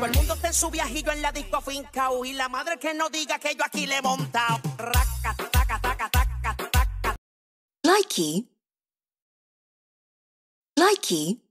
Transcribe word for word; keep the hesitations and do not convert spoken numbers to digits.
Todo el mundo está en su viajillo en la disco afincao y la madre que no diga que yo aquí le he montado. Raca, taca, taca, taca, taca. Likey. Likey.